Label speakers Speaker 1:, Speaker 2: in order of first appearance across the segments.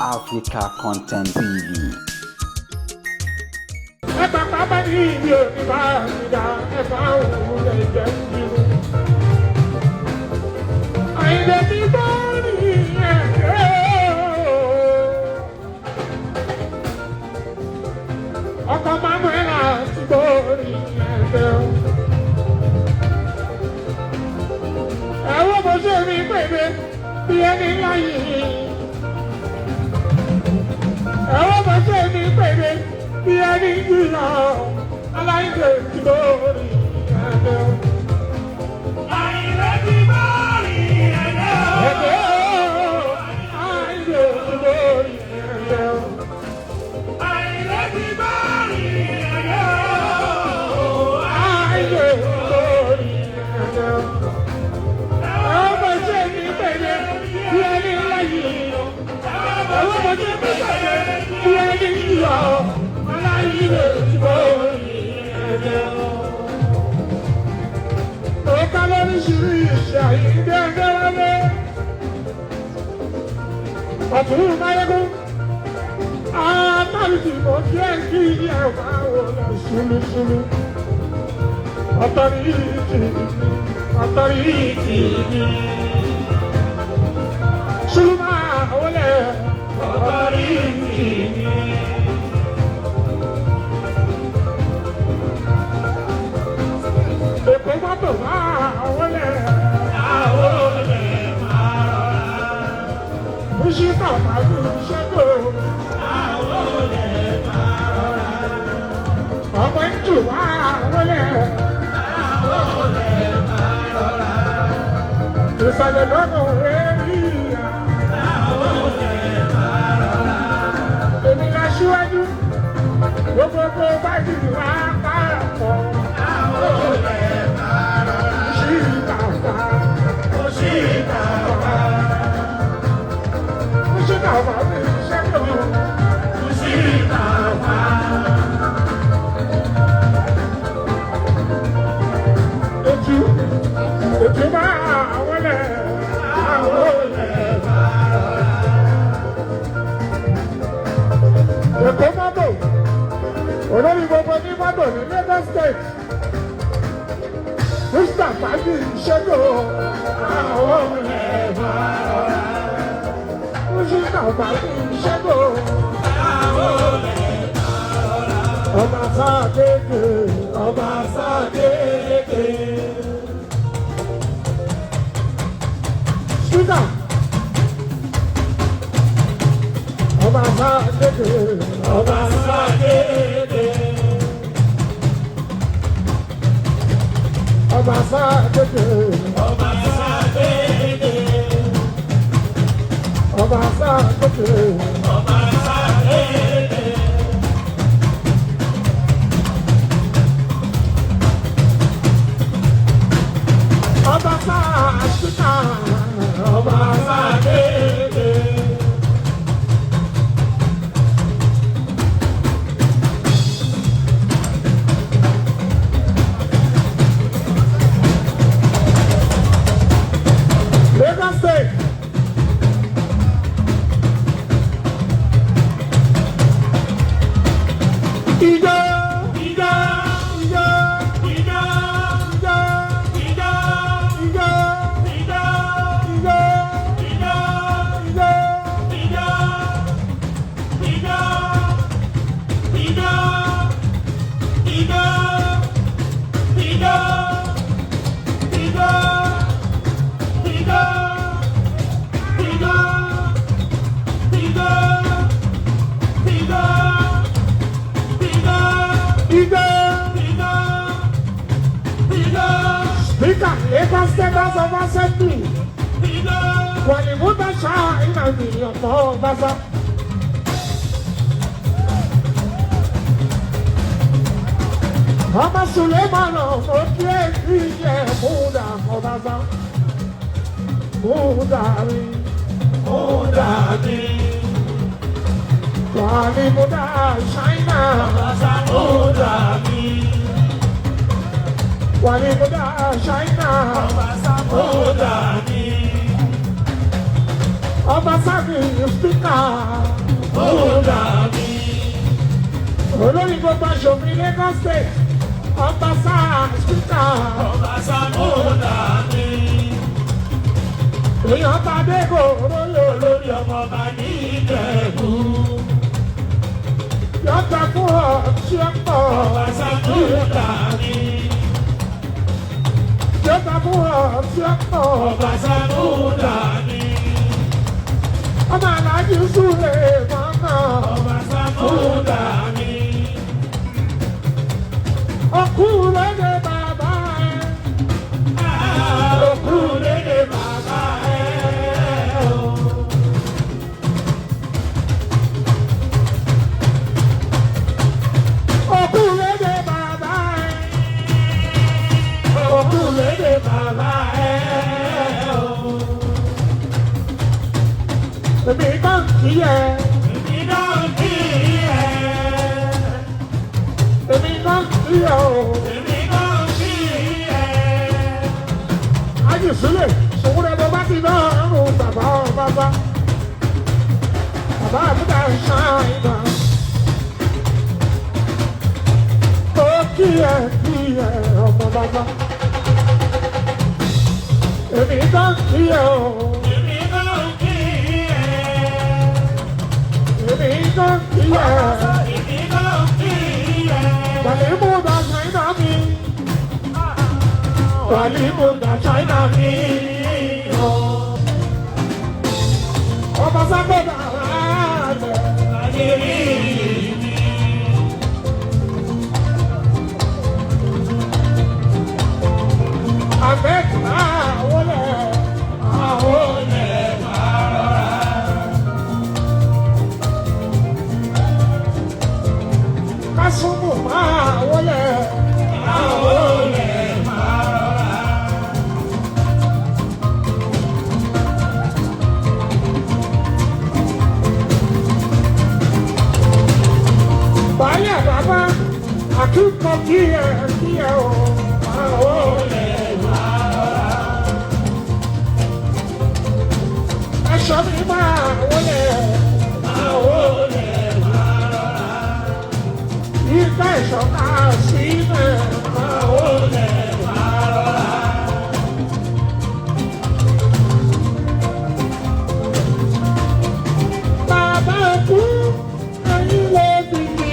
Speaker 1: Africa Content TV.
Speaker 2: Ẹ̀ka pápá ní ibi òní bá mi dá ẹ̀fọ́ àwọn òun lè jẹ́ ń bínú. Àyìnlẹ̀ ti bọ́ ní ẹ̀rẹ́ ọkọ̀ Manuela ti bọ́ ní ẹ̀rẹ́ o. Ẹ̀wọ́n mo ṣe rí pèmí bí ẹni láyé. Ẹ̀wọ́n mo ṣe rí pèmí bí ẹni jùlọ aláìlè ti bọ́ ní ẹ̀rẹ́ o.
Speaker 3: Àyìnlé ti bọ́ rí ẹ̀rẹ́ o.
Speaker 2: Ẹ̀rẹ́ o, àìlè ti bọ́ ní ẹ̀rẹ́ o.
Speaker 3: Àyìnlé ti bọ́ rí ẹ̀rẹ́ o.
Speaker 2: Àìlè ti bọ́ ní ẹ̀rẹ́ o. Ẹ̀wọ́n mo ṣe rí pèmí bí ẹni láyé. Ẹ̀wọ́n mo ṣe rí pèmí bí ẹni jùlọ aláìlè ti bọ́ ní ẹ̀rẹ́ o. Ọ̀ká lóríṣiríṣi àyíndé ẹgbẹ́rẹ́lẹ́. Ọ̀tún Máyégún, àtàlùtì mọ̀ kí ẹ̀ kí ẹ̀ máa wọ̀ lọ ṣúlúṣúlú. Ọ̀tọ̀rìtì mi, ọ̀tọ̀rìtì mi. Ṣúlú máa wọlé ọ̀tọ̀rìtì mi. Èkó mọ́tò máa wọlé.
Speaker 3: Àwọn olè máa rọra.
Speaker 2: Bùsùkà màlúù ṣẹ́gbó.
Speaker 3: Àwọn olè máa rọra.
Speaker 2: Ọmọ ń jù wá wọlé.
Speaker 3: Àwọn olè máa rọra.
Speaker 2: Ìsàlẹ̀ lọ́nà èrìyà.
Speaker 3: Àwọn olè máa rọra.
Speaker 2: Èmi la ṣíwájú. Gbogbogbò bá jù wá pàpọ̀.
Speaker 3: Àwọn olè máa rọra.
Speaker 2: Sí bàbá.
Speaker 3: Ó sì bàbá.
Speaker 2: Sí bàbá mi ṣẹ́gbó.
Speaker 3: Ó sì bàbá.
Speaker 2: Ètú ètú máa wọlé.
Speaker 3: Àwọn olè máa rọra.
Speaker 2: Èkó mọ́tò. Olórí gbogbo ní mọ́tò ní Lagos State. Mustapha ní ṣẹ́gbó.
Speaker 3: Àwọn olè máa rọra.
Speaker 2: Mustapha ní ṣẹ́gbó.
Speaker 3: Àwọn olè máa rọra.
Speaker 2: Ọba sáà kéèké, ọba sáà kéèké. Ṣúgà. Ọba sáà kéèké, ọba sáà kéèké. Ọba sáà kéèké,
Speaker 3: Ọba sáà kéèké.
Speaker 2: Ọba sáà kéèké.
Speaker 3: Ọba sáà kéèké.
Speaker 2: Ọba sáà ṣúgà, ọba sáà kéèké. Lagos State. Ijó,
Speaker 3: Ijó,
Speaker 2: ijó,
Speaker 3: ijó,
Speaker 2: ijó,
Speaker 3: ijó,
Speaker 2: ijó,
Speaker 3: ijó,
Speaker 2: ijó,
Speaker 3: ijó,
Speaker 2: ijó.
Speaker 3: ijó, ijó, ijó, ijó, ijó, ijó, ijó, ijó, ijó, ijó,
Speaker 2: Ijó.
Speaker 3: ijó, ijó.
Speaker 2: Speaker, Lagos State House of Assembly. Wàlìmúdà ṣáà ìlànà ọ̀pọ̀ ọ̀básá. Ọba Sulemana mo kí ẹ kí ẹ múdà ọ̀básá. Múdà rí.
Speaker 3: Múdà mi,
Speaker 2: Wàlìmúdà ṣáínà.
Speaker 3: bàbá múdà mi,
Speaker 2: Wàlìmúdà ṣáínà.
Speaker 3: bàbá múdà mi,
Speaker 2: Ọba sábì spíkà.
Speaker 3: Ó mi.
Speaker 2: Olórí gbogbo aṣòfin Lagos State. Ọba sáà spíkà.
Speaker 3: Ọba Sàmúdà mi.
Speaker 2: Èèyàn bá dégò róyò.
Speaker 3: Olórí ọmọ ọba ní Ìjẹ̀bú.
Speaker 2: Yọ̀ǹda fún ọ tí ó pọ̀.
Speaker 3: Ọba Sàmúdà mi.
Speaker 2: Yọ̀ǹda fún ọ tí ó pọ̀.
Speaker 3: Ọba Sàmúdà mi.
Speaker 2: Ọmọ aláàjì súre mọ́nà.
Speaker 3: Ọba Sàmúdà mi.
Speaker 2: Ọkú lóde bàbá ẹ̀.
Speaker 3: Òkú lédè bàbá ẹ̀ o.
Speaker 2: Ọkú lóde bàbá ẹ̀.
Speaker 3: Òkú lédè bàbá ẹ̀ o.
Speaker 2: Èmi kàn kí ẹ.
Speaker 3: Èmi náà kí ẹ.
Speaker 2: Èmi kàn kí ẹ o.
Speaker 3: Èmi náà kí ẹ.
Speaker 2: Ájì sílẹ̀, òun rẹ̀ ló bá ti náà rùn bàbá bàbá. Bàbá àbúdá ṣáìnà. Ó kí ẹ kí ẹ ọmọ bàbá. Èmi kàn kí ẹ o.
Speaker 3: Èmi náà kí ẹ.
Speaker 2: Èmi kàn kí ẹ.
Speaker 3: Èmi náà kí ẹ.
Speaker 2: Wàlímù dà Ṣáínà mi. Wàlímù dà Ṣáínà mi. Ọba sábẹ́dà rẹ̀.
Speaker 3: Àdìrí mi.
Speaker 2: Ahmed máa wọlé.
Speaker 3: Àwọn olè máa rọra.
Speaker 2: Kásùmù máa wọlé.
Speaker 3: Àwọn olè máa rọra.
Speaker 2: Báyà bàbá àtúntò kí ẹ kí ẹ o. Máa wọlé.
Speaker 3: Olè máa rọra.
Speaker 2: Aṣọ mi máa wọlé.
Speaker 3: Àwọn olè máa rọra.
Speaker 2: Ìgbà ìṣọ̀ká sí mẹ́.
Speaker 3: Àwọn olè máa rọra.
Speaker 2: Bàbá kú ẹyin ló bí mi.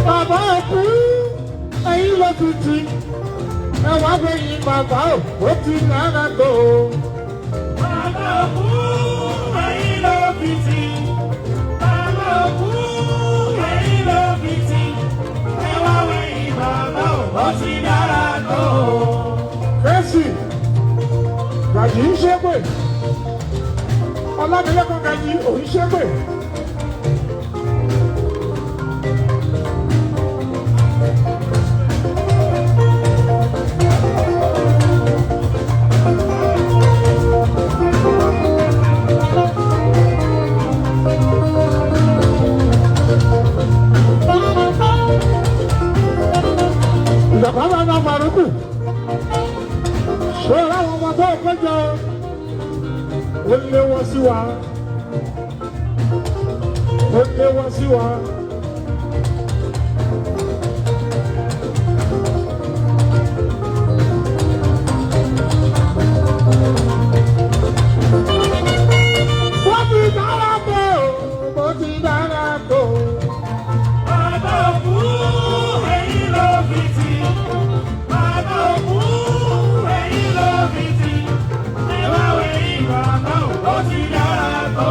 Speaker 2: Bàbá kú ẹyin ló ti ti. Ẹ wá fẹ́yìn bàbá ò, ó ti nára tó.
Speaker 3: Bàbá òkú ẹ̀yin ló fi tì. Bàbá òkú ẹ̀yin ló fi tì. Ẹ wá wẹ̀yìn bàbá ò, ó ti dára tó.
Speaker 2: Fẹ́sì, Gàjí ń ṣépè. Ọlámilékan Gàjí òun ṣépè. Ìjọba bá ń farúkù. Ṣé láwọn ọmọ tó péjọ ó lé wọn sí wa? wá sí wa. Bó ti dára tó, bó ti dára tó.
Speaker 3: Bàbá òkú ẹ̀yìn ló fi tì. Bàbá òkú ẹ̀yìn ló fi tì. Ẹ wá wẹ̀yìn bàbá òkú ti dára tó.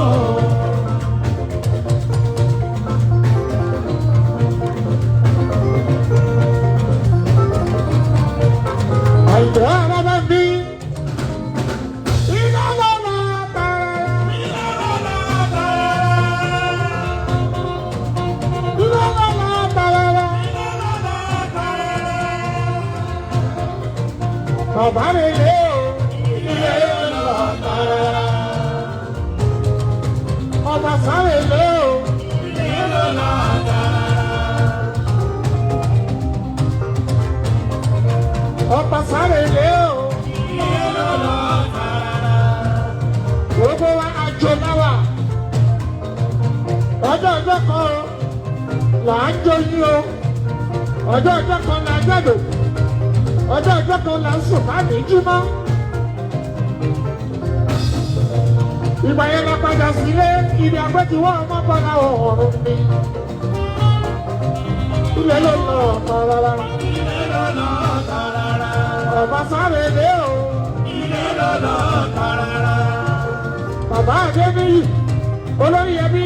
Speaker 2: Àìdá ara bá ń bí. Iná lọ́la tààrà.
Speaker 3: Ilé lọ́la tààrà.
Speaker 2: Iná lọ́la tààrà.
Speaker 3: Ilé lọ́la tààrà.
Speaker 2: Bàbá mi lé o.
Speaker 3: Ilé lọ́la tààrà.
Speaker 2: Ọba sáré lé o.
Speaker 3: Ilé lọ́la tààrà.
Speaker 2: Ọba sáré lé o.
Speaker 3: Ilé lọ́la tààrà.
Speaker 2: Gbogbo wa àjò láwà. Ọjọ́ ọjọ́ kan o, là ń jó yín o. Ọjọ́ ọjọ́ kan là ń jáde. Ọjọ́ ọjọ́ kan là ń sùn má ní jímọ́. Ìgbà yẹn la padà sílé, ibi àgbẹ̀tiwọ́ ọmọ bọ́lá ọ̀run mi. Ilé ló lọ ọ̀tọ̀ rárá.
Speaker 3: Ilé lọ́la tààrà.
Speaker 2: Ọba sáré lé o.
Speaker 3: Ilé lọ́la tààrà.
Speaker 2: Bàbá Adébíyì, olórí ẹbí.